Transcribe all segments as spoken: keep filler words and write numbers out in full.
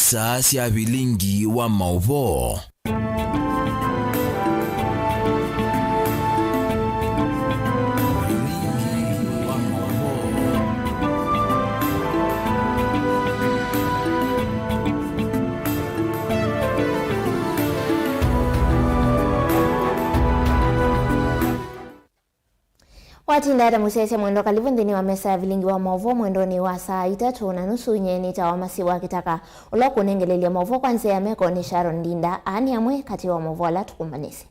Saa sya vilingi wa maũvoo. Vilingi wa maũvoo. Watinda ata mũsyaĩĩsya mwendwa, kalivu nthĩnĩ wa mesa ya vilingi wa maũvoo mwendonĩ wa saa itatũ na nusu. Nyie nĩtawa Masi wa Kĩtaka, ũla ũkũnengelelya maũvoo kwa nzĩa ya meko nĩ Sharon Ndinda. Aa nĩ amwe katĩ wa maũvoo ala tũkũmbanĩsye.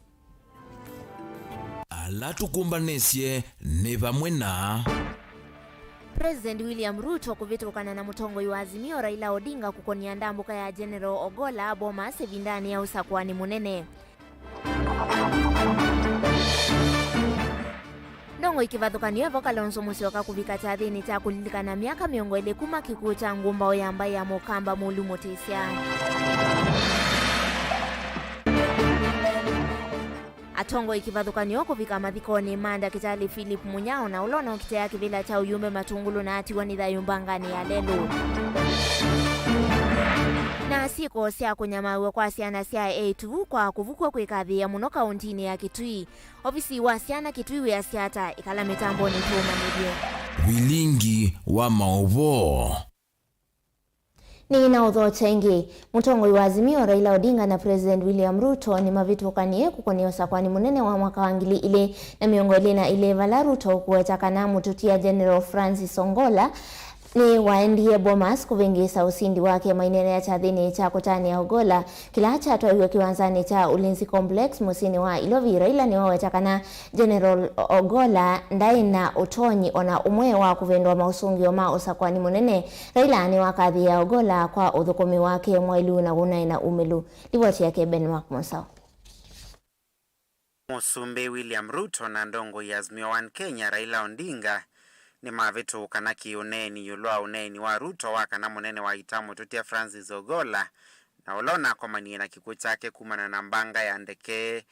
Ala tũkũmbanĩsye nĩ vamwe na President William Ruto kũvĩtũkana na mũtongoi wa Azimio Raila Odinga kũkony'a ndambũka ya General Ogolla Bomas ĩvindanĩ ya ũsakũani mũnene. Ndongoi kĩvathũkany'o evo Kalonzo Musyoka kũvika kyathĩnĩ kya kũlilikana myaka mĩongo ĩlĩ kuma kĩkw'ũ kya ngũmbaũ ya mbaĩ ya Mũkamba Mũlu Mũtĩsya. Atongoi kĩvathũkany'o kũvika mathikonĩ ma ndakĩtalĩ Philip Munyao na ũla ũnokitĩa kĩvĩla kya ũyũmbe Matũngũlũ na atiwa nĩ thayũ mbanganĩ ya lelũ. Na syĩko sya kũnyamaaw'a kwa syana sya eĩtu kwa kũvukw'a kwĩkathĩĩa mũno kaũntinĩ ya Kitui. Ovisi wa syana Kitui wĩasya ata? Ĩkala mĩtambonĩ tũũmanyĩthye. Vilingi wa maũvoo. Nĩ na ũthokya ĩngĩ. Mũtongoi wa Azimio Raila Odinga na President William Ruto nĩmavĩtũkanie kũkũnĩa ũsakũani mũnene wa mwaka wa ngili ilĩ na mĩongo ĩlĩ na ilĩ, vala Ruto ũkũweta kana mũtũtia General Francis Ongola nĩwaendie Bomas kũvĩngĩĩsa ũsindi wake maineenea kyathĩnĩ kya kũtanĩa Ogolla, kĩla kyatwaiwe kĩwanzanĩ kya Ulinzi Complex mũsyĩnĩ wa Ilovi. Raila nĩwaweta kana General Ogolla ndaĩ na ũtonyi o na ũmwe wa kũvĩndũa maũsũngĩo ma ũsakũani mũnene. Raila nĩwakathĩĩa Ogolla kwa ũthũkũmi wake mwaĩlu na ũnaĩ na umĩlu. Livoti yake Ben Mark Mũsao. Mũsumbĩ William Ruto na ndongoi ya Azimio One Kenya Raila Odinga nĩmavĩtũũkana kĩ-ũneeni ĩũlũ wa ũneeni wa Ruto wa kana mũnene wa ita mũtũtia Francis Ogolla, na ũla ũnakomanie na kĩkw'ũ kyake kumana na mbanga ya ndeke,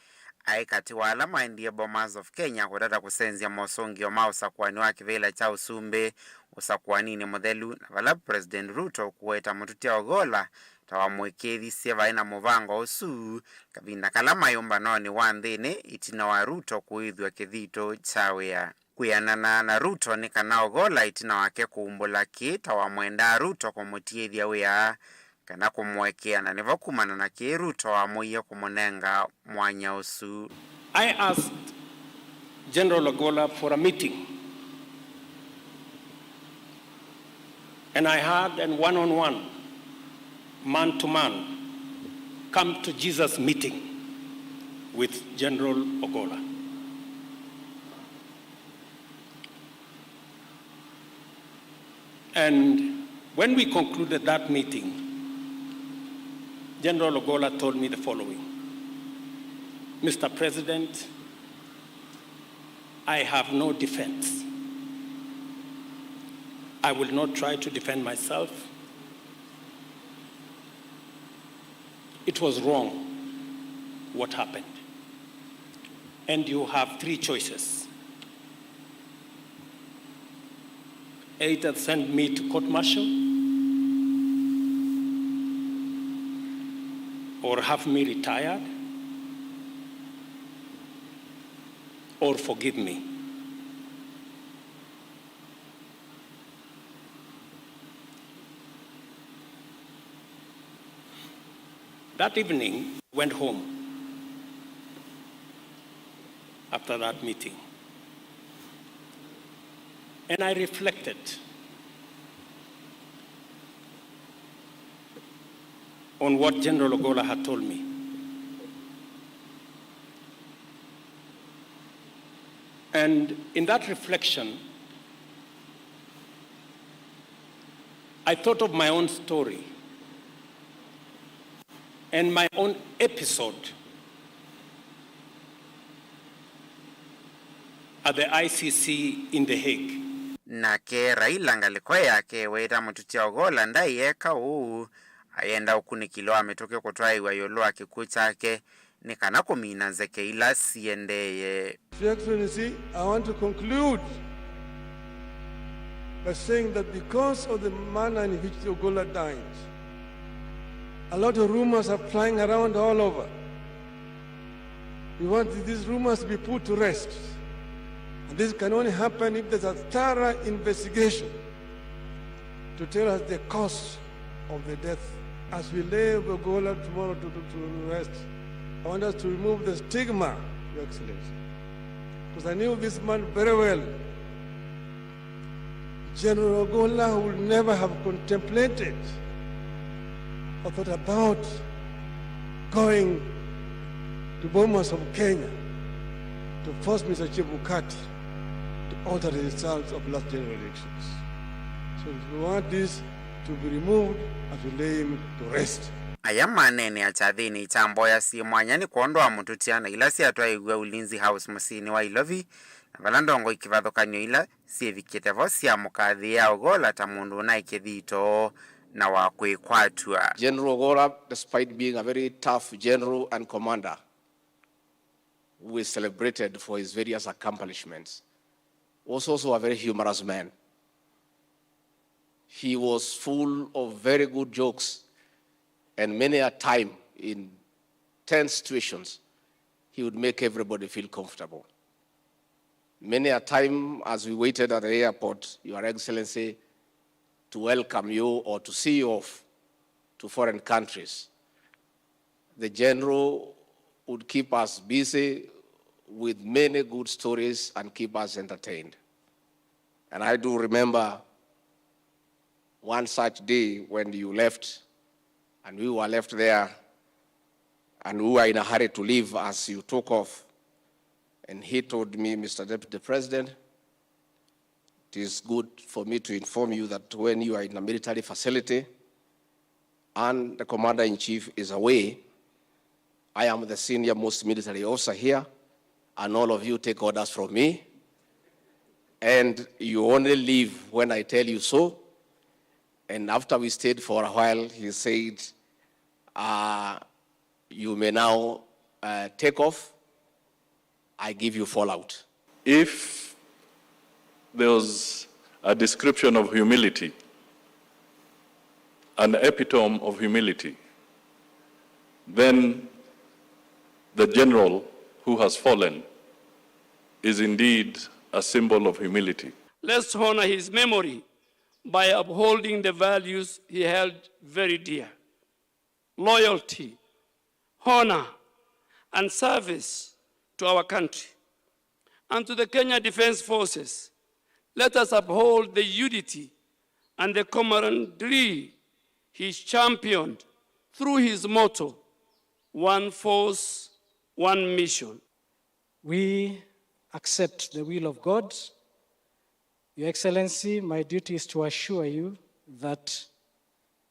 aĩ katĩ wa ala maendie Bomas of Kenya kũtata kũsenzya mosũngĩo ma ũsakũani wa kĩvĩla kya ũsumbĩ ũsakũaninĩ mũthelu, na vala President Ruto ũkũweta mũtũtia Ogolla ta wamũĩkĩĩthisye vaĩ na mũvango ũsu kavinda kala maĩ ũmbanonĩ wa nthĩnĩ ĩtina wa Ruto kũĩthw'a kĩthito kya wĩa. Kwĩanana na Ruto nĩ kana Ogolla ĩtina wake kũumbũla kĩĩ ta wamwendaa Ruto kũmũtiĩthya wĩa kana kũmũekea, na nĩvo kumana na kĩĩ Ruto wamũie kũmũnenga mwanya ũsu. I asked General Ogolla for a meeting, and I had an one-on-one, man-to-man, come to Jesus meeting with General Ogolla. And when we concluded that meeting, General Ogolla told me the following: "Mister President, I have no defense. I will not try to defend myself. It was wrong what happened. And you have three choices. Either send me to court martial, or have me retired, or forgive me." That evening, I went home after that meeting, and I reflected on what General Ogolla had told me. And in that reflection, I thought of my own story and my own episode at the I C C in The Hague. Nake Raila ngalĩko yake eweta mũtũtia Ogolla ndaĩ eka ũu, ayenda ũkunĩkĩlo wa mĩtũkĩ kũtwaĩwa ĩũlũ wa kĩkw'ũ kyake nĩ kana kũmina nzeke ila siendeeye. Your Excellency, I want to conclude by saying that because of the manner in which Ogolla died, A lot of rumors are flying around all over. We want these rumors to be put to rest. And this can only happen if there's a thorough investigation to tell us the cause of the death. As we lay Ogola tomorrow to, to, to rest, I want us to remove the stigma, Your Excellency. Because I knew this man very well. General Ogola would never have contemplated or thought about going to Bomas of Kenya to force Mister Chebukati to alter the results of last general elections. So we want this to be removed as we lay him to rest. Aya maneenea kyathĩnĩ kya mboya syĩ mwanya nĩ kwondũ wa mũtũtia na ila syatwaĩiw'e Ulinzi House mũsyĩnĩ wa Ilovi, na vala ndongoi kĩvathũkany'o ila syĩvikĩte vo syamũkathĩĩa Ogola ta mũndũ ũnaĩ kĩthito na wa kwĩkwatw'a. General Ogola, despite being a very tough general and commander who is celebrated for his various accomplishments, was also a very humorous man. He was full of very good jokes, and many a time in tense situations, he would make everybody feel comfortable. Many a time, as we waited at the airport, Your Excellency, to welcome you or to see you off to foreign countries, the general would keep us busy with many good stories and keep us entertained. And I do remember one such day when you left, and we were left there, and we were in a hurry to leave as you took off. And he told me, "Mister Deputy President, it is good for me to inform you that when you are in a military facility and the commander-in-chief is away, I am the senior most military officer here, and all of you take orders from me, and you only leave when I tell you so." And after we stayed for a while, he said, uh, "You may now, uh, take off. I give you fallout." If there was a description of humility, an epitome of humility, then the general who has fallen is indeed a symbol of humility. Let's honor his memory by upholding the values he held very dear: loyalty, honor, and service to our country and to the Kenya Defence Forces. Let us uphold the unity and the camaraderie he championed through his motto, "One force, one mission." We accept the will of God. Your Excellency, my duty is to assure you that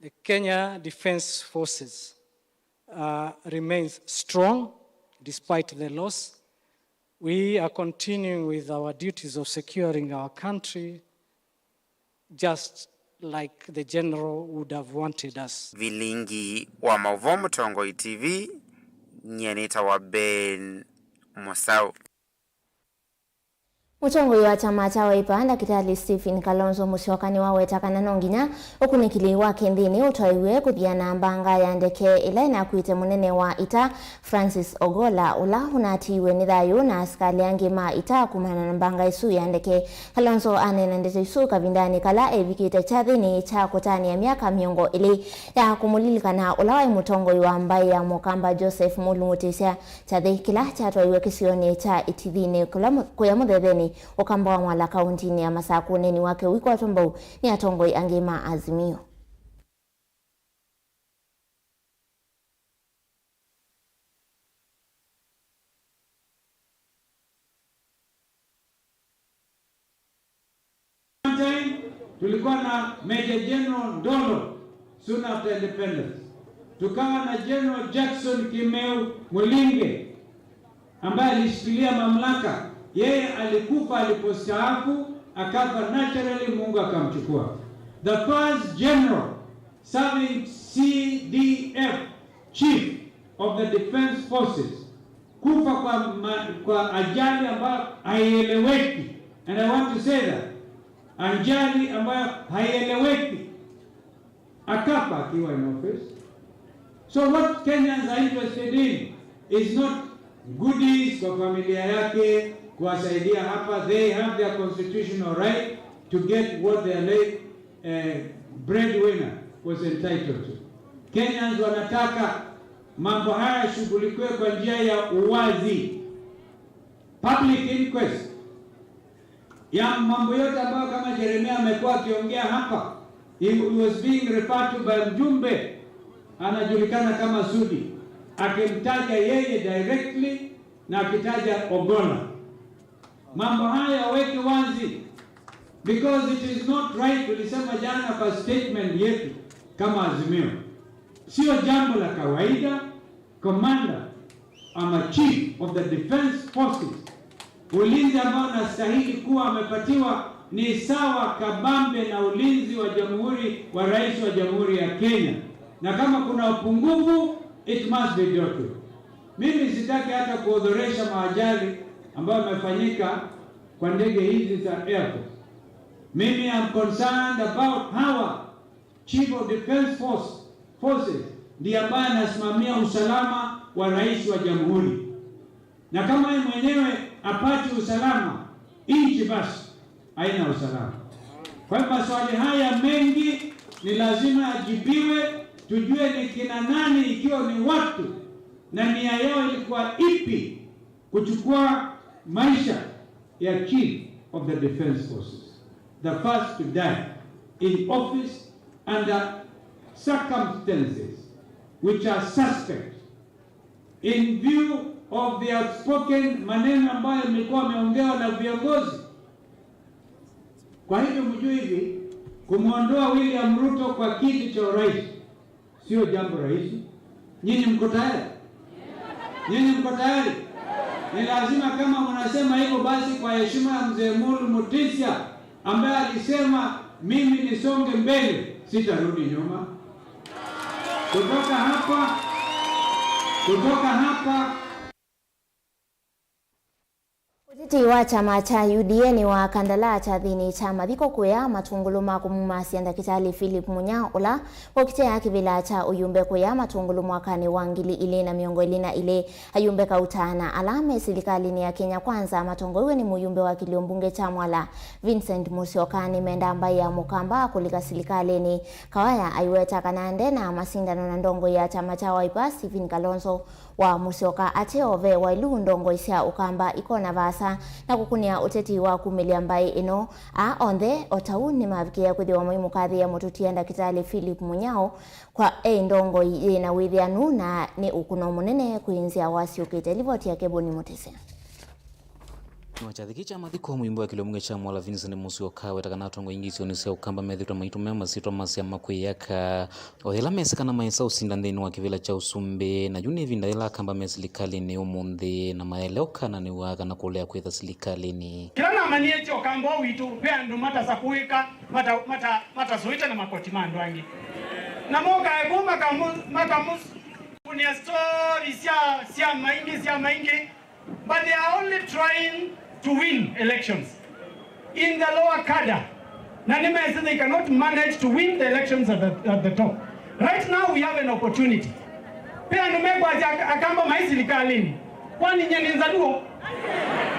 the Kenya Defence Forces, uh, remains strong despite the loss. We are continuing with our duties of securing our country, just like the general would have wanted us. Vilingi wa maũvoo, Mũtongoi T V, nyie nĩtawa Ben Mũsaũ. Mũtongoi wa kyama kya Wiper, Ndakĩtalĩ Stephen Kalonzo Musyoka, nĩwaweta kana no nginya ũkunĩkĩli wa kĩnthĩnĩ ũtwaĩwe kũthiana mbanga ya ndeke ĩla ĩnakuĩte mũnene wa ita Francis Ogola, ũla ũnatiiwe nĩ thayũ na asikalĩ angĩ ma ita kumana na mbanga ĩsu ya ndeke. Kalonzo aneena ndeto isu kavindanĩ kala evikĩte kyathĩnĩ kya kũtanĩa myaka mĩongo ĩlĩ ya kũmũlilikana ũla waĩ mũtongoi wa mbaĩ ya Mũkamba Joseph Mũlũmũtĩsya. Kyathĩ kĩla kyatwaiwe kĩsionĩ kya Ĩtithinĩ kũla mũ-, kũya Mũthethenĩ, Ũkamba wa Mwala, kaũntinĩ ya Masakũ, ũneeni wake ũikwatwa mbau nĩ atongoi angĩ ma Azimio. Time, tulikuwa na Major General Ndolo, soon after independence. Tukawa na General Jackson Kimeu Mulinge, ambaye alishikilia mamlaka. Yeye alikufa alipostaafu, akafa naturally, Mungu akamchukua. The first general serving C D F, Chief of the Defense Forces, kufa kwa ma-, kwa ajali ambayo haieleweki. And I want to say that, ajali ambayo haieleweki. Akafa akiwa in office. So what Kenyans are interested in is not goodies kwa familia yake, kuwasaidia hapa. They have their constitutional right to get what their late, eh, breadwinner was entitled to. Kenyans wanataka mambo haya yashughulikiwe kwa njia ya uwazi. Public inquest ya mambo yote ambayo kama Jeremia amekuwa akiongea hapa, he was being referred to by mjumbe anajulikana kama Sudi, akimtaja yeye directly na akitaja Ogola. Mambo haya yaweke wazi, because it is not right. Tulisema jana kwa statement yetu kama Azimio, sio jambo la kawaida commander ama chief of the defense forces, ulinzi ambao anastahili kuwa amepatiwa ni sawa kabambe na ulinzi wa jamhuri, wa rais wa Jamhuri ya Kenya, na kama kuna upungufu, it must be dealt with. Mimi sitaki hata kuodhoresha maajali ambayo yamefanyika kwa ndege hizi za airport. Mimi am concerned about hawa Chief of Defense Force, Forces ndiye ambaye anasimamia usalama wa rais wa jamhuri, na kama yeye mwenyewe apati usalama, nchi basi haina usalama. Kwa hivyo maswali haya mengi ni lazima yajibiwe, tujue ni kina nani, ikiwa ni watu, na nia yao ilikuwa ipi kuchukua maisha ya Chief of the Defense Forces, the first to die in office under circumstances which are suspect in view of the outspoken maneno ambayo yamekuwa yameongewa na viongozi. Kwa hivyo mjue hivi, kumwondoa William Ruto kwa kiti cha urais sio jambo rahisi. Nyinyi mko tayari? Nyinyi mko tayari? Ni lazima, kama mnasema hivyo, basi kwa heshima ya mzee Mulu Mutisya ambaye alisema, "Mimi nisonge mbele, sitarudi nyuma." Kutoka hapa, kutoka hapa. Ũteti wa kyama kya U D A nĩwakandalaa kyathĩnĩ kya mathiko kũya matũngũlũ ma kũmumasya Ndakĩtalĩ Philip Munya, ũla wokite kĩvĩla kya ũyumbe kũya matũngũlũ mwakanĩ wa ngili ilĩ na mĩongo ĩlĩ na ilĩ. Ayumbe kauta na ala me silikalĩnĩ ya Kenya Kwanza matongoew'e nĩ mũyumbe wa kĩlio mbunge kya Mwala, Vincent Musyoka, nĩmendaa mbaĩ ya Mũkamba kũlika silikalĩnĩ. Kawaya aiweta kana ndena masindano na ndongoi ya kyama kya Wiper, Stephen Kalonzo wa Musyoka, ate ove wailu ndongoi sya Ũkamba ikona vaasa na kũkũnĩa ũteti wa kumĩlya mbaĩ ĩno. Aa onthe o ta ũu nĩmavikĩĩa kwĩthĩwa maimũkathĩĩa mũtũtia Ndakĩtalĩ Philip Munyao kwa e ndongoi yĩ na wĩthĩanu na nĩ ũkũno mũnene kwĩ nzyawa syũkĩte. Livoti ya Keboni Mũtĩsya. Nĩ wa kyathĩ kĩĩ kya mathiko, mũyumbe wa kĩlio mbunge kya Mwala Vincent Musyoka aweta kana atongoi aingĩ isionĩ sya Ũkamba methĩĩtwe maitũmĩa masyĩtwa ma syama kwĩyaka, o yĩla mesĩ kana maĩsa ũsinda nthĩnĩ wa kĩvĩla kya ũsumbĩ. Na yu nĩ ĩvinda yĩla Akamba me silikalĩnĩ ũmũnthĩ na maeleũka na nĩwaa kana kũlea kwĩtha silikalĩnĩ. Kĩla namanyie kya Ũkamba witũ, ve andũ matasakũĩka, mata, mata, matasũĩte na makoti ma andũ angĩ. Na mokae kũu makamu, makamũkũnĩa story sya, sya maingĩ, sya maingĩ. But they are only trying to win elections in the lower cadre. Na nĩmesĩ they cannot manage to win the elections at the, at the top. Right now we have an opportunity. Ve andũ mekwasya Ak-, Akamba mai silikalĩnĩ. Kwani nyie nĩ Nzaluo?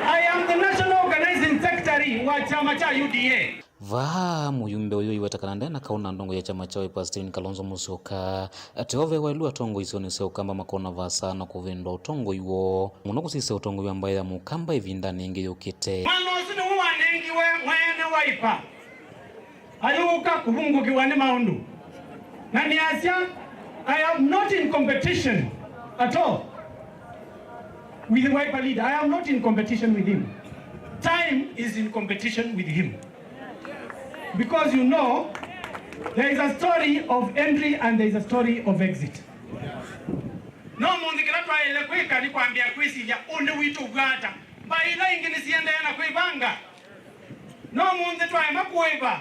I am the national organizing secretary wa kyama kya U D A. Vaa, mũyumbe ũyũ aiweta kana ndena kaũ na ndongoi ya kyama kya Wiper Stephen Kalonzo Musyoka. Ate ove wailu atongoi isionĩ sya Ũkamba makona vaasa na kũvĩndũa ũtongoi woo, mũno kũsisya ũtongoi wa mbaĩ ya Mũkamba ĩvindanĩ yĩngĩ yũkĩte. Mwana ũsu nĩwe wanengiwe mwene Wiper. Ayũka kũvungũkĩwa nĩ maũndũ. Na nĩasya, "I am not in competition at all with the Wiper leader. I am not in competition with him. Time is in competition with him." Because, you know, there is a story of entry and there is a story of exit. No mũnthĩ kĩla twaĩle kwĩka nĩ kwambĩa kwĩsilya ũndũ witũ ũvwata. Mbaĩ ila ingĩ nĩsiendee na kwĩvanga. No mũnthĩ twaema kũĩva,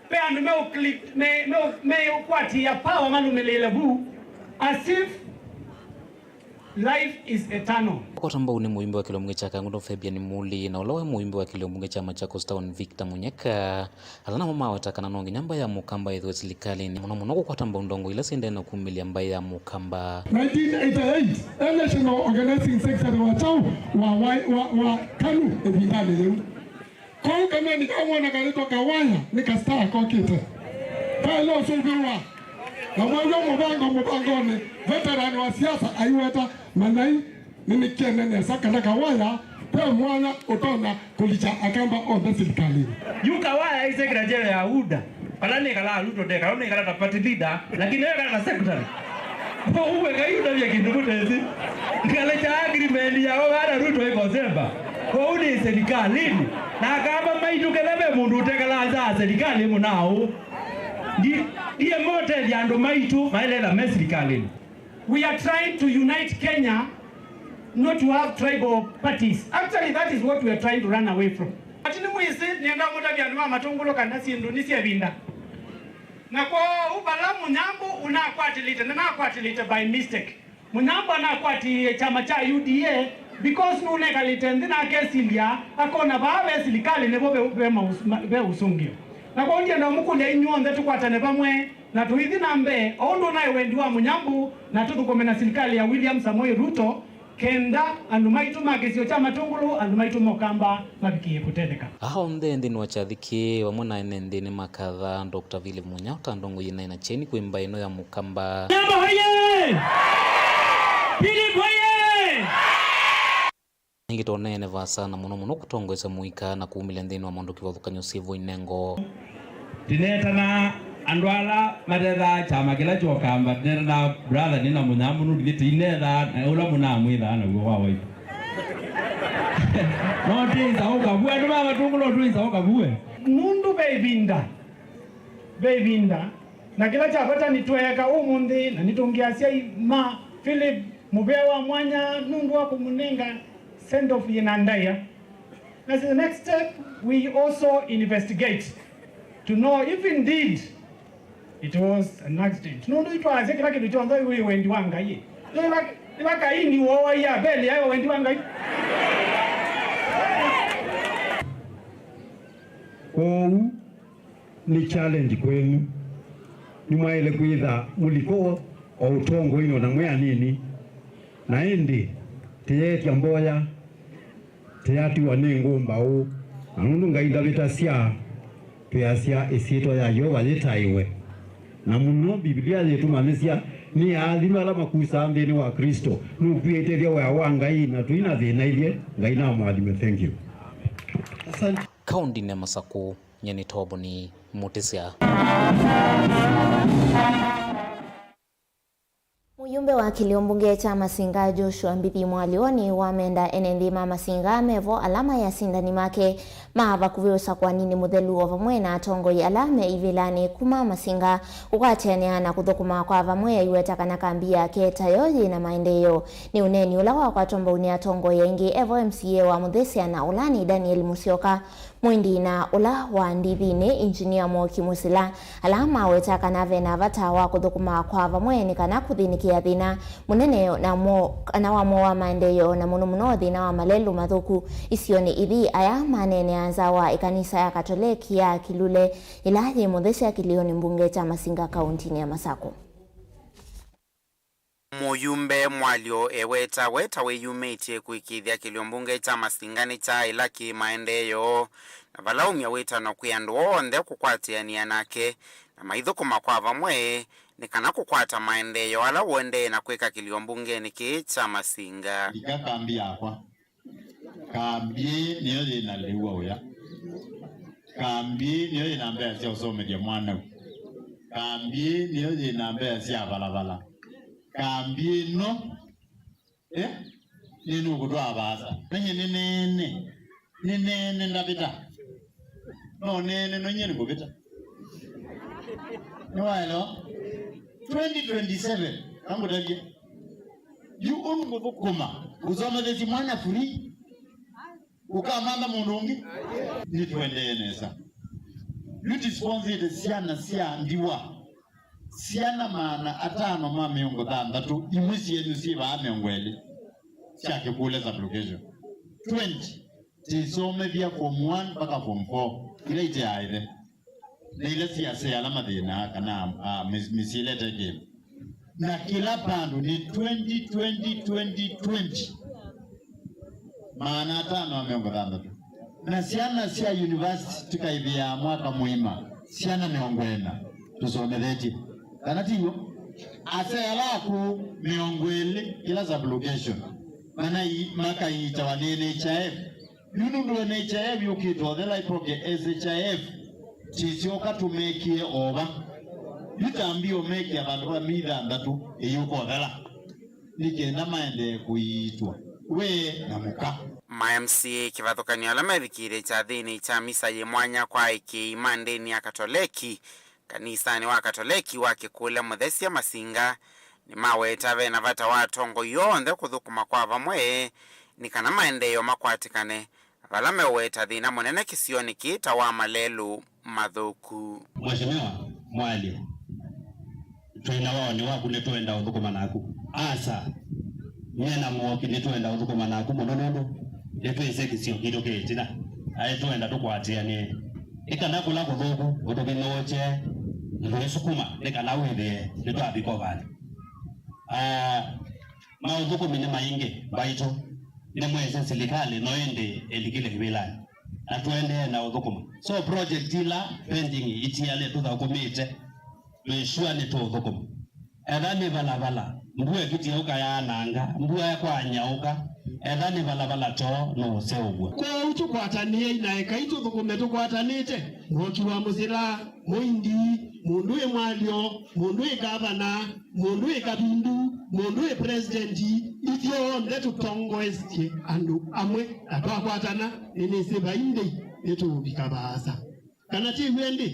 ve andũ meũclick, me, me, meũkwatĩĩa power malũmĩlĩĩle vu, as if Life is eternal. Kwata mbau nĩ mũyumbe wa kĩlio mbunge kya Kangundo Fabian Muli, na ũla waĩ mũyumbe wa kĩlio mbunge kya Machakos Town Victor Munyeka. Ala namo maweta kana no nginya mbaĩ ya Mũkamba ĩthwe silikalĩnĩ, mũno mũno kũkwata mbau ndongo ila syendee na kumĩlya mbaĩ ya Mũkamba. Nineteen eighty-eight, e National Organizing Secretary wa kyaũ wa, wa, wa, wa KANU ĩvindanĩ yĩu. Kau kameni kamwona kaitwa Kawaya nĩ ka star kokĩte. Kaĩle ũsũvĩwa. Na mwew'a mũvango mũvangonĩ, veteran wa siasa aiweta, manyai, nĩnĩkĩene nesa kana Kawaya ve mwanya ũtonya kũlikya Akamba onthe silikalĩnĩ. Yu Kawaya aĩ secretary ya UDA. Vala nĩkalaa Ruto ndekala, nĩkala ta party leader, lakini ekala ta secretary. Kwoou wekai ũtavya kĩndũ mũtesĩ. Ngalĩkya agreement ya Kawaya na Ruto ĩkosemba. Kwoou nĩ silikalĩnĩ. Na Akamba maitũ, kethwa ve mũndũ ũtekalaa nza ya silikalĩ mũnao. Ndi-, ndiema ũtethya andũ maitũ maĩle etha me silikalĩnĩ. We are trying to unite Kenya, not to have tribal parties. Actually, that is what we are trying to run away from. Ati nĩmwĩsĩ, nĩenda mũtavya andũ ma Matũngũlũ kana syĩndũ nĩ sya ĩvinda. Na kwoou vala Mũnyambũ ũnakwatĩlĩte, ndanakwatĩlĩte by mistake. Mũnyambũ anakwatiie kyama kya U D A because nũnekalĩte nthĩ na akesilya, akona vaa ve silikalĩ nĩvo ve, ve, maũs-, ma-, ve ũsũngĩo. Na kwoou ndienda ũmũkũlya inyw'onthe tũkwatane vamwe na tũithi na mbee o ũndũ ũnaĩ wendi wa Mũnyambũ, na tũthũkũme na silikalĩ ya William Samoei Ruto, kenda andũ maitũ ma kĩsio kya Matũngũlũ, andũ maitũ ma Ũkamba mavikĩe kũtetheka. Aa onthe nthĩnĩ wa kyathi kĩĩ, vamwe na ene nthĩ, nĩmakatha Doctor Philip Munyao ta ndongoi yĩnaĩ na kyeni kwĩ mbaĩ ĩno ya Mũkamba. Nyamba hoye! Philip hoye! Nĩngĩ tũneene vaasa na mũno mũno kũtongoesya mũika na kumĩlya nthĩnĩ wa maũndũ kĩvathũkany'o syĩvo inengo. Tĩneetana andũ ala matethaa kyama kĩla kya Ũkamba, tĩneetana brother nĩ na Mũnyambũ nũndũ ithyĩ tĩinethaa na ũla mũnamwĩthaa naw'o wa waitũ. No twĩsa ũkavue, andũ ma Matũngũlũ twĩsa ũkavue. Nũndũ ve ĩvinda, ve ĩvinda, na kĩla kya vata nĩtweeka ũmũnthĩ, na nĩtũngĩa asyai ma Philip mũvea wa mwanya nũndũ wa kũmũnenga send off yĩna ndaĩa. As the next step, we also investigate to know if indeed it was an accident. Nũndũ itwaasya kĩla kĩndũ kyonthe wĩ wendi wa Ngai. Ĩla, ĩla Kaini wooaie Abeli yaĩ wendi wa Ngai. Kwoou nĩ challenge kwenyu. Nĩmwaĩle kwĩtha mũliko o ũtongoinĩ o na mwĩ anini. Na ĩndĩ tĩyeetya mboya, tĩyatiwa nĩ ngũmbaũ, na nũndũ Ngai ndavĩtasya, twĩasya ĩsyĩtwa ya Yeova yĩtaĩwe. Na mũno Mbivilia yĩtũmanyĩsya nĩ aathime ala makusaa nthĩnĩ wa Klĩsto. Nũkw'ĩe ĩtethya wĩa wa Ngai, na tũi na thĩna ithyĩ. Ngai namũathime. Thank you. Asante. Kaũndĩnĩ ya Masakũ, nyie nĩ Toboni Mũtĩsya. Mũyumbe wa kĩlio mbunge kya Masinga Joshua Mbithi Mwalio nĩwamenda ene nthĩ ma Masinga mevo ala maĩ asindani make ma vakuvĩ ũsakũaninĩ mũthelu o vamwe na atongoi ala me ivĩlanĩ kuma Masinga kũkwatĩanĩa na kũthũkũma kwa vamwe, aiweta kana kambi yake tayo yĩ na maendeeo. Nĩ ũneeni ũla wakwatwa mbau nĩ atongoi aingĩ evo M C A wa Mũthĩsya na ũla nĩ Daniel Musyoka. Mwĩndi na ũla wa ndithinĩ, Engineer Mwoki Mũsila, ala maweta kana ve na vata wa kũthũkũma kwa vamwe nĩ kana kũthĩnĩkĩa thĩna mũnene na mo, kana wa mo wa maendeeo, na mũno mũno thĩna wa malelũ mathũku isionĩ ithi. Aya maneenea nza wa ĩkanisa ya Katoleki ya Kilule, ĩla yĩ Mũthĩsya kĩlĩonĩ mbunge kya Masinga kaũntinĩ ya Masakũ. Mũyumbe Mwalio eweta we ta wĩyumĩtye kũĩkĩĩthya kĩlio mbunge kya Masinga nĩ kya ĩla kĩ maendeeo, na vala aumya wĩtano kwĩ andũ onthe kũkwatĩanĩa nake na maithũkũma kwa vamwe nĩ kana kũkwata maendeeo ala ũendee na kwĩka kĩlio mbungenĩ kĩĩ kya Masinga. Ika kambi yakwa. Kambi ĩĩ nĩyo yĩ na lĩu wa ũya. Kambi ĩĩ nĩyo yĩ na mbesa sya ũsomethya mwanau. Kambi ĩĩ nĩyo yĩ na mbesa sya valavala. Kambi ĩno, eh, nĩnũkũtwaa vaasa. Nanyie nĩneene. Nĩneene ndavĩta. No neene no nyie nĩkũvĩta. Nĩwaelewa? Twenty twenty-seven, nangũtavye. Yu ũndũ ngũthũkũma, ũsomethesye mwana free, ũkamantha mũndũ ũngĩ, nĩtũendee nesa. Yu tũsponsĩte syana sya ndiwa, syana maana atano ma mĩongo thanthatũ, imwe syenyu syĩ vaa mĩongo ĩlĩ. sya Kĩkule sub-location. Twenty tisomethya form one mpaka form four, ila iteaĩthe. Na ila siasea ala mathĩna kana, ah, mĩsyĩ ĩla ĩtekĩĩtwe. Na kĩla vandũ nĩ twenty, twenty, twenty, twenty. Maana atano na mĩongo thanthatũ. Na syana sya university tũkaĩvĩaa mwaka mũima, syana mĩongo ĩna tũsomethetye. Kana ti w'o? Asyai ala akũũ mĩongo ĩlĩ kĩla sub-location. Mana i-, makaiitawa nĩ N H I F. Yu nũndũ N H I F yũkĩte ũthela ĩpoke S H I F, tisyoka tũmekĩe ova. Yu tambia ũmekĩa vandũ va mĩi thanthatũ ĩyũka ũthela, nĩ kenda maendee kũiitwa we na mũka. Ma M C A kĩvathũkany'o ala mevikĩte kyathĩnĩ kya misa yĩ mwanya kwa aĩkĩĩi ma ndĩni ya Katoleki kanisanĩ wa Katoleki wa Kĩkule Mũthesya Masinga nĩmaweta ve na vata wa atongoi onthe kũthũkũma kwa vamwe nĩ kana maendeeo makwatĩkane, vala meũweta thĩna mũnene kĩsionĩ kĩĩ ta wa malelũ mathũku. Mheshimiwa Mwalyo, twĩ na waoni waku, nĩtwenda ũthũkũma naku. Asa, nyie na Mũoki nĩtwenda ũthũkũma naku mũno nũndũ nĩtwĩsĩ kĩsio kitũ kĩ ĩtina. Aĩ twenda tũkwatĩanĩe. Nĩ kana kũla kũthũku ũtũvinũũkye, ndũisukuma, nĩ kana wĩthĩe nĩtwavika ũvalĩ. Ah, maũthũkũmi nĩ maingĩ mbaitũ, nĩmwĩsĩ silikalĩ no ĩndĩ ĩlikile kĩvĩlanĩ, na tũendee na ũthũkũma. So project ila pending itialĩ tũthũkũmĩte, twĩ sure nĩtũũthũkũma. Etha nĩ valavala, mbua ĩkĩtie ũkayaananga, mbua ĩkwanyaũka, etha nĩ valavala too nũũseũvw'a. Kwoou tũkwatanĩei na ekai tũthũkũme tũkwatanĩte, Mũoki wa Mũsila, Mũindi, mũndũ wĩ Mwalyo, mũndũ wĩ ngavana, mũndũ wĩ Kavindu, mũndũ wĩ president, ithyonthe tũtongoesye andũ amwe, na twakwatana, nĩnĩsĩ vai ndĩi nĩtũũvika vaasa. Kana ti w'o ĩndĩ?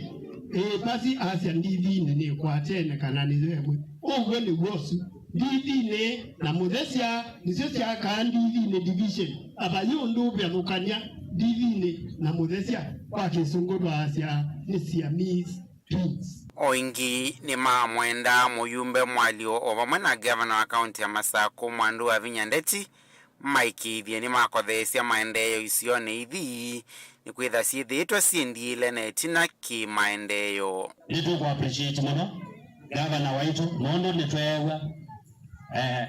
Ĩĩ, pasi asya ndithinĩ nĩkwatene kana nĩyo ĩmwe. Ũw'o nĩw'o ũsu. Ndithinĩ na Mũthesya nĩsyo syakaa Ndithinĩ division. Avai ũndũ ũvathũkany'a Ndithinĩ na Mũthesya, kwa Kĩsũngũ twaasya nĩ Siamese twins. O ĩngĩ nĩmamwendaa mũyumbe Mwalyo o vamwe na ngavana wa kaunti ya Masakũ Mwandu Wavinya Ndeti maĩkĩĩthye nĩmakotheesya maendeeo isionĩ ithi, nĩkwĩtha syĩthĩĩtwe syĩ ndiĩle na ĩtina kĩ-maendeeo. Nĩtũkũ appreciate mũno gavana waitũ nũndũ nĩtweew'a, eh,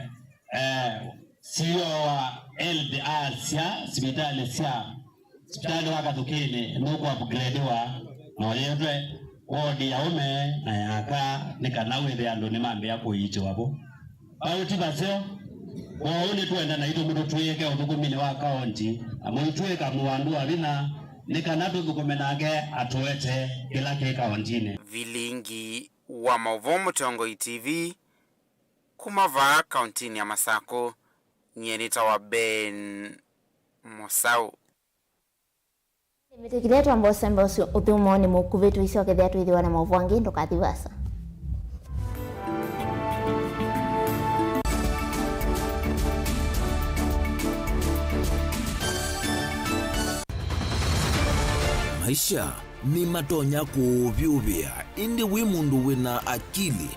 eh, C E O wa health asya sivitalĩ sya, sivitalĩ wa Kathũkĩnĩ nũkũ upgrade-wa na ũyĩtwe wodi ya ũme na ya aka nĩ kana wĩthĩe andũ nĩmambĩĩa kũiitĩwa vo. Vau ti vaseo. Kwoou nĩtwenda naitũ mũtũtw'ĩĩke ũthũkũminĩ wa kaonti na mũitw'ĩka Mwandu Wavinya nĩ kana tũthũkũme nake atũete kĩla kĩ kaontinĩ. Vilingi wa maũvoo Mũtongoi T V kuma vaa kauntinĩ ya Masakũ, nyie nĩtawa Ben Mũsaũ. Nĩmĩtĩkĩlĩe twambe ũsembe ũsu ũthũmũonĩ mũkuvĩ, tũisyokethĩa twĩthĩwa na maũvoo angĩ, ndũkathi vaasa. Maisha nĩmatonya kũũvyũvĩa, ĩndĩ wĩ mũndũ wĩ na akili,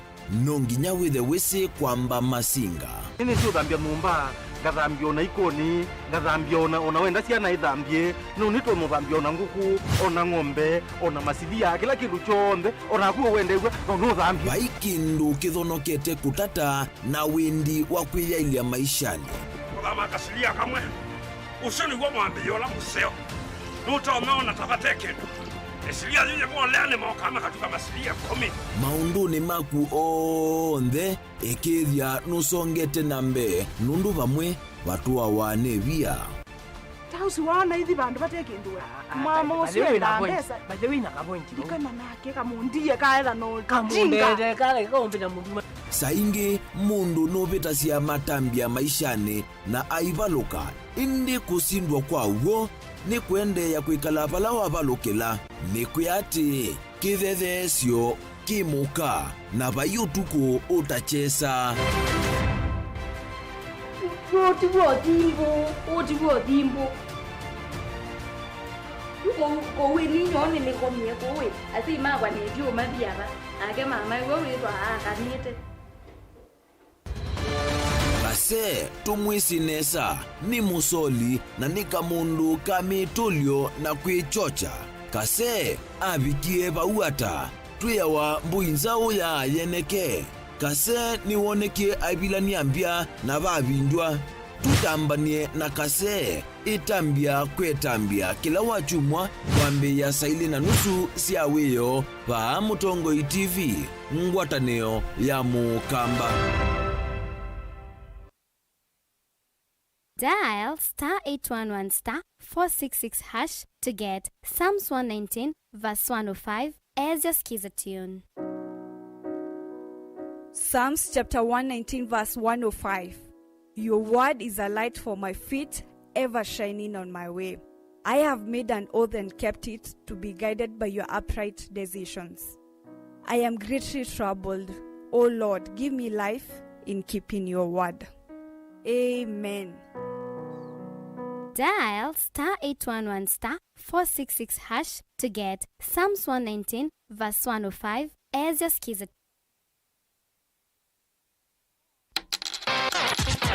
no nginya wĩthe wĩsĩ kwamba masinga. Nĩnĩsĩ ũthambya nyũmba, ngathambya o na ikonĩ, ngathambya o na, o na wenda syana ithambye, no nĩtwe mũthambya o na ngũkũ, o na ng'ombe, o na masilia, kĩla kĩndũ kyonthe, o naku ũwendew'a, no nũthambye. Vai kĩndũ kĩthonokete kũtata na wĩndi wa kwĩyaĩlya maishanĩ. Kũthama kasilia kamwe. Ũsu nĩw'o mwambĩĩo ũla mũseo. Nũtonya ona ta vate kĩndũ. Ĩsilia yĩyĩvolea nĩmokaa makatuka masilia ĩkũmi. Maũndũnĩ maku onthe, ĩkĩĩthya nũsongete na mbee, nũndũ vamwe vatũawa nĩ via. Ta ũsu waona ithi vandũ vate kĩndũ we. Mama ũsu ena mbesa. Ndikana nake kamũndie kaetha no tinga. Saa ingĩ mũndũ nũvĩtasya matambya maishanĩ na aivalũka, ĩndĩ kũsindwa kwa w'o nĩ kũendeea kwĩkala vala wavalũkĩla. Nĩkwĩa atĩĩ, kĩthetheesyo kĩ mũka, na vai ũtukũ ũtakyesa. Ũũ ti w'o ũthimbũ, ũũ ti w'o ũthimbũ. Yu kũu, kũu ĩni nyoo nĩnĩkomie kũu ĩ, asyai makwa nĩtyo mathiava, nake mama ĩwe wĩthwa akanĩte. Kase tũmwĩsĩ nesa, nĩ mũsoli na nĩ kamũndũ ka mĩtũlyo na kwĩkyokya. Kase avikie vau ata? Twĩawa mbũi nzaũ ya yeneke. Kase nĩwonekie aivilany'a mbya na vavindw'a. Tũtambany'e na Kase, ĩtambya kwĩtambya kĩla wakyumwa kwambĩĩa saa ilĩ na nusu sya wĩoo vaa Mũtongoi T V, ngwatanĩo ya Mũkamba. Dial star eight one one star four six six hash to get Psalms one nineteen verse one oh five as your skiza tune. Psalms chapter one nineteen verse one oh five. Your word is a light for my feet, ever shining on my way. I have made an oath and kept it, to be guided by your upright decisions. I am greatly troubled. O Lord, give me life in keeping your word. Amen. Dial star eight one one star four six six hash to get Psalms one nineteen verse one oh five as your skiza.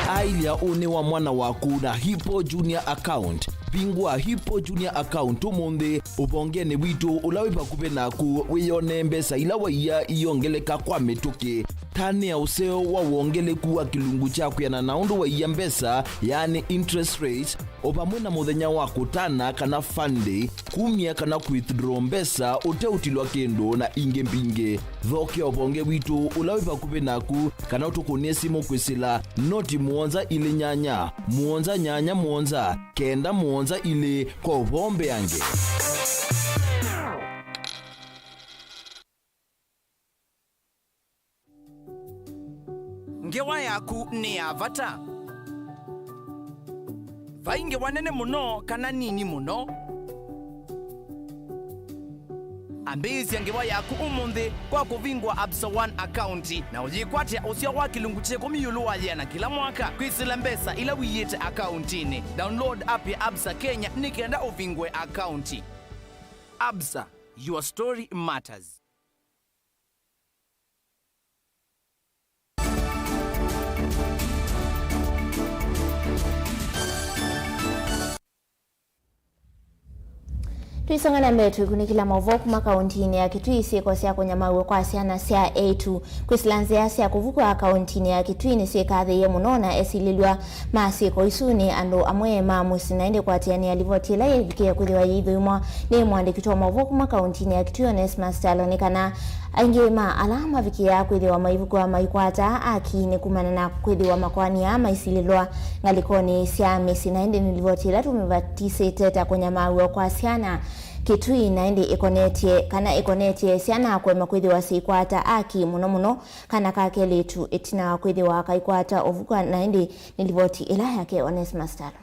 Ailya ũnĩ wa mwana waku na Hippo Junior Account. Vingũa Hippo Junior Account ũmũnthĩ ũvongenĩ witũ ũla wĩ vakuvĩ naku, wĩyonee mbesa ila waiya iyongeleka kwa mĩtũkĩ. Tanĩa ũseo wa wongeleku wa kĩlungu kya kwĩana na ũndũ waiya mbesa, yaani interest rate, o vamwe na mũthenya wa kũtana kana fund day, kumya kana withdraw mbesa ũteũtilwa kĩndũ, na ingĩ mbingĩ. Thokea ũvonge witũ ũla wĩ vakuvĩ naku, kana ũtũkũnĩe simũ kwĩsĩla noti mũonza ilĩ nyanya, mũonza nyanya mũonza, kenda mũonza ilĩ kwa ũvoo mbeange. Ngewa yaku nĩ ya vata. Vai ngewa nene mũno kana nini mũno. Ambĩĩsya ngewa yaku ũmũnthĩ kwa kũvingũa Absa One akaunti na ũyĩkwatĩa ũseo wa kĩlungu kya ĩkũmi ĩũlũ wa yĩana kĩla mwaka kwĩsĩla mbesa ila ũiĩte akauntinĩ. Download app ya Absa Kenya nĩ kenda ũvingũe akaunti. Absa, your story matters. Tũisonga na mbee, tũikunĩkĩla maũvoo kuma kauntinĩ ya Kitui. Syĩko sya kũnyamaw'a kwa syana sya eĩtu kwĩsĩla nzĩa sya kũvukwa kauntinĩ ya Kitui nĩsyĩkathĩĩe mũno, na esilĩlw'a ma syĩko isu nĩ andũ amwe ma mũsyĩ, na ĩndĩ kũatĩanĩa livoti ĩla yĩvikĩe kwĩthĩwa yĩithũimwa nĩ mũandĩki witũ wa maũvoo kuma kauntinĩ ya Kitui, Onesmus Kyalo, nĩ kana aingĩ ma ala mavikĩaa kwĩthĩwa maivukwa maikwata aki nĩ kumana na kwĩthĩwa makoani aa maisilĩlwa ngalĩkonĩ sya mĩsyĩ, na ĩndĩ nĩ livoti ĩla tũmĩvatisĩte ta kũnyamaw'a kwa syana Kitui, na ĩndĩ ĩkonetye, kana ĩkonetye syana kũema kwĩthĩwa syĩkwata aki, mũno mũno kana ka kelĩtu, ĩtina wa kwĩthĩwa kaikwata ũvukwa, na ĩndĩ nĩ livoti ĩla yake Onesmus Kyalo.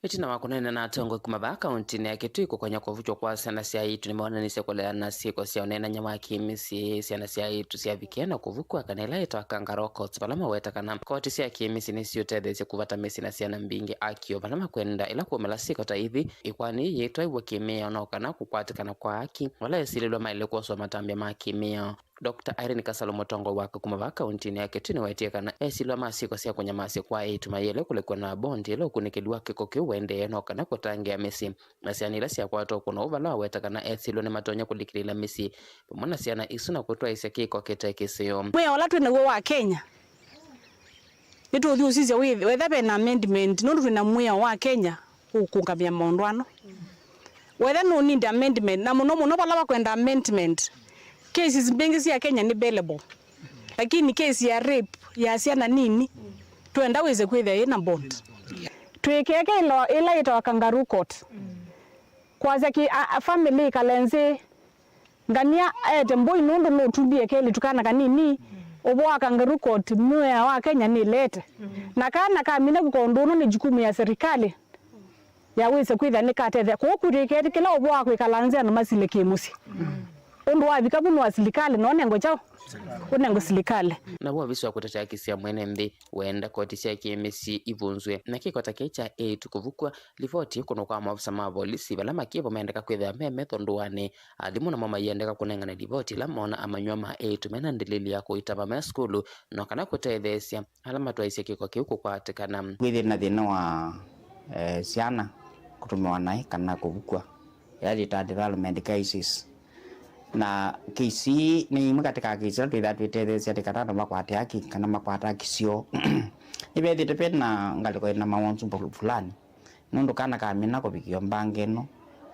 Ĩtina wa kũneena na atongoi kuma vaa kauntinĩ ya Kitui, kũkonya kũvukywa kwa syana sya aĩtu nĩmaonanisye kũleana na syĩko sya ũneenany'a wa kĩmĩsyĩ. Syana sya aĩtu syavikie na kũvukw'a kana ĩla yĩtawa kangaroo courts, vala maweta kana koti sya kĩmĩsyĩ nĩsiũtetheesye kũvata mĩsyĩ na syana mbingĩ aki o vala makwenda. Ĩla kwaumĩla syĩko ta ithi, ĩkoani yĩĩ yĩtwaĩw'a kĩmĩao no kana kũkwatĩkana kwa aki, vala esilĩlwa maĩle kwoswa matambya ma kĩmĩao. Doctor Irene Kasalu, mũtongoi wa aka kuma vaa kauntinĩ ya Kitui, nĩwetie kana esilwa ma syĩko sya kũnyamasya kwa eĩtu mayĩle kũlekw'a na bondi ĩla ũkunĩkĩli wa kĩko kĩu ũendee no kana kũtangĩĩa mĩsyĩ na syana ila syakwatwa ũkũno ũu, vala waweta kana esilwa nĩmatonya kũlikĩlĩĩla mĩsyĩ vamwe na syana isu na kũtwaĩsya kĩko kĩte kĩseo. Mwĩao ũla twĩ naw'o wa Kenya, nĩtũũthi ũsisya wĩ-, wetha ve na amendment, nũndũ twĩ na mwĩao wa Kenya ũkũngamĩa maũndũ ano. Wetha no need amendment, na mũno mũno vala vakwenda amendment, cases mbingĩ sya Kenya nĩ bailable, lakini case ya rape ya syana nini, twenda wĩse kwĩthĩa yĩ na bond. Twĩkĩe kĩla ĩla yĩtawa kangaroo court, kwasya kĩ, a, a family ĩkale nzĩ, ngania aete mbũi nũndũ nũtumbie kelĩtu kana kanini, ũvoo wa kangaroo court mwĩao wa Kenya nĩlete. Na kana kamina kwĩka ũndũ ũno nĩ jukumu ya serikali ya wĩse kwĩthĩa nĩkatethya. Kwoou kwĩtĩkĩla ũvoo wa kwĩkala nzĩ andũ masile kĩ-mũsyĩ. Ũndũ wavika vu nĩ wa silikalĩ, no ũnengwe kyaũ? Ũnengwe silikalĩ. Na wovisi wa kũtetea haki sya mwene nthĩ wenda koti sya kĩmĩsyĩ ivunzw'e na kĩko ta kĩĩ kya eĩtu kũvukw'a. Livoti ĩkũnwa kwa maofisa ma volisi vala makĩvo mendeka kwĩthĩa me metho ndũanĩ. Alimũ namo maiendeka kũnengane livoti ĩla moona amanyĩw'a ma eĩtu mena ndilili ya kũitava me sukulu, no kana kũtetheesya ala matwaisye kĩko kĩu kũkwatĩkana. Kwĩthĩe na thĩna wa, eh, syana kũtũmĩwa naĩ kana kũvukw'a, ĩla yĩtaa development cases. Na kesi ii nĩ imwe katĩ ka kesi ila twĩthaa twĩtetheesya atĩ kana andũ makwate haki kana makwata haki syoo. Nĩvethĩĩtwe ve na ngalĩko ĩna mawonzu fulani. Nũndũ kana kamina kũvikĩa mbange ĩno,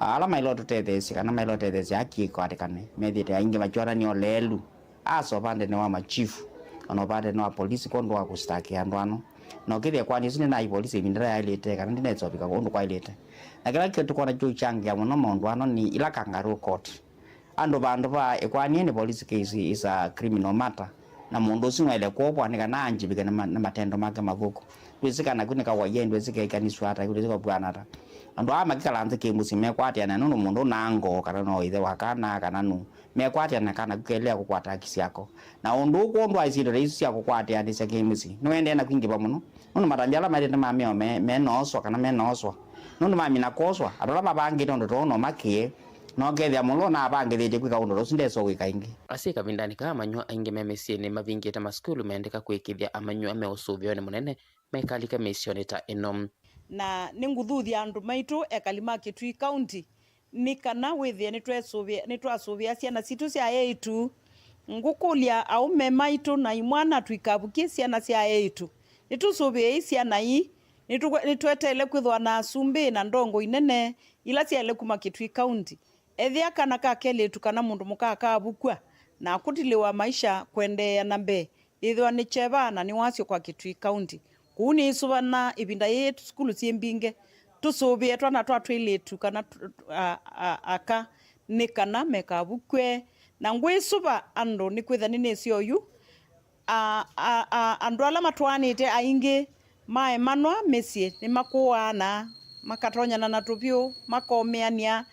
ala maĩle ũtũtetheesya kana maĩle ũtetheesya haki ĩkwatĩkane, methĩĩte aingĩ makyonany'a ũleelu, asa ũvandenĩ wa machifu, ona ũvandenĩ wa polisi kwondũ wa kũsitakĩa andũ ano. Na ũkĩthĩa ĩkoani ĩsu ndĩnaĩ polisi ĩvinda yĩla yaĩlĩte, kana ndĩnesa ũvika ũndũ kwaĩlĩte. Na kĩla kĩtũkwona kĩũkyangĩa mũno maũndũ ano nĩ ila kangaroo court. Andũ vandũ va ĩkoani nĩ police case is a criminal matter, na mũndũ ũsu nwaĩle kũovwa nĩ kana anjĩvĩke nĩ ma-, nĩ matendo make mathũku. Ndwĩsĩ kana kwĩ nĩ kawaia, ndwĩsĩ keĩkanĩsw'a ata, ndwĩsĩ kwavw'ana ata. Andũ aa makĩkala nthĩ kĩmũsyĩ mekwatĩana nũndũ mũndũ ũnaa ngoo kana no ĩthe wa kana kana nũũ. Mekwatĩana kana kũ kelea kũkwata haki syako. Na ũndũ ũũ kwondũ wa isyĩtwa ta isu sya kũkwatĩanĩsya kĩmũsyĩ nĩũendee na kwingĩva mũno. Nũndũ matambya ala maĩlĩte ma mĩao me-, menooswa kana menooswa. Nũndũ mamina kwoswa, andũ ala mavangĩte ũndũ ta ũũ no makĩe, na ũkethĩa mũndũ ũla ũnavangĩthĩtye kwĩka ũndũ ta ũsu ndesĩ ũwĩka ĩngĩ. Asyai kavindanĩ kaa amanyĩw'a aingĩ me mĩsyĩnĩ mavingĩte masukulu mendeka kũĩkĩĩthya amanyĩw'a me ũsũvĩonĩ mũnene maikalika mĩisyonĩ ta ĩno. Na nĩngũthuthya andũ maitũ ekali ma Kitui County nĩ kana wĩthĩe nĩtwesũvĩa-, nĩtwasũvĩa syana sitũ sya eĩtu. Ngũkũlya aũme maitũ na imwana tũikavukye syana sya eĩtu. Nĩtũsũvĩei syana ii. Nĩtũ-, nĩtweteele kwĩthwa na asumbĩ na ndongoi nene ila syaĩle kuma Kitui County. Ethĩa kana ka kelĩtu kana mũndũ mũka kavukw'a na kũtilĩwa maisha kwendeea na mbee, yĩthĩwa nĩ kyeva na nĩ wasyo kwa Kitui County. Kũu nĩĩsũvana ĩvinda yĩĩ sukulu syĩ mbingĩ. Tũsũvĩe twana twa twĩlĩtu kana tw-, a, a, aka nĩ kana mekavukw'e. Na ngwĩsũva andũ nĩkwĩtha nĩnĩsĩ oyu, a, a, a, andũ ala matwaanĩte aingĩ maemanwa mĩsyĩ nĩmakũaana, makatonyana na tũvyũ, makomĩanĩa.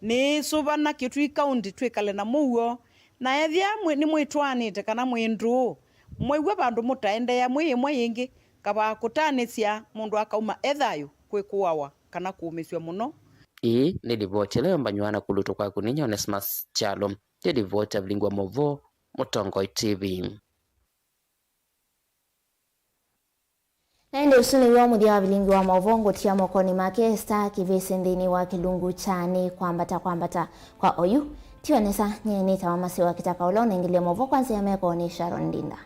Nĩĩsũvana Kitui County twĩkale na mũuo. Na ethĩa mwĩ-, nĩmwĩtwaanĩte kana mwĩ ndũũ, mwĩw'a vandũ mũtaendeea mwĩ ĩmwe yĩngĩ, kavaa kũtanĩsya mũndũ akauma e thayũ kwĩ kũawa kana kũũmĩsw'a mũno. Ĩĩ nĩ livoti ĩla yombanywa na kũlutwa kwaku nĩ Onesmus Kyalo. Nĩ livoti ya vilingi wa maũvoo, Mũtongoi T V. Na ĩndĩ ũsu nĩw'o mũthya wa vilingi wa maũvoo ngũtia mokonĩ make Esther Kĩvĩsĩ nthĩnĩ wa kĩlungu kya nĩ kwambata kwambata kwa oyu. Tiwe nesa, nyie nĩtawa Masiwa Kĩtaka ũla ũnengelie maũvoo kwa nzĩa ya meko nĩ Sharon Ndinda.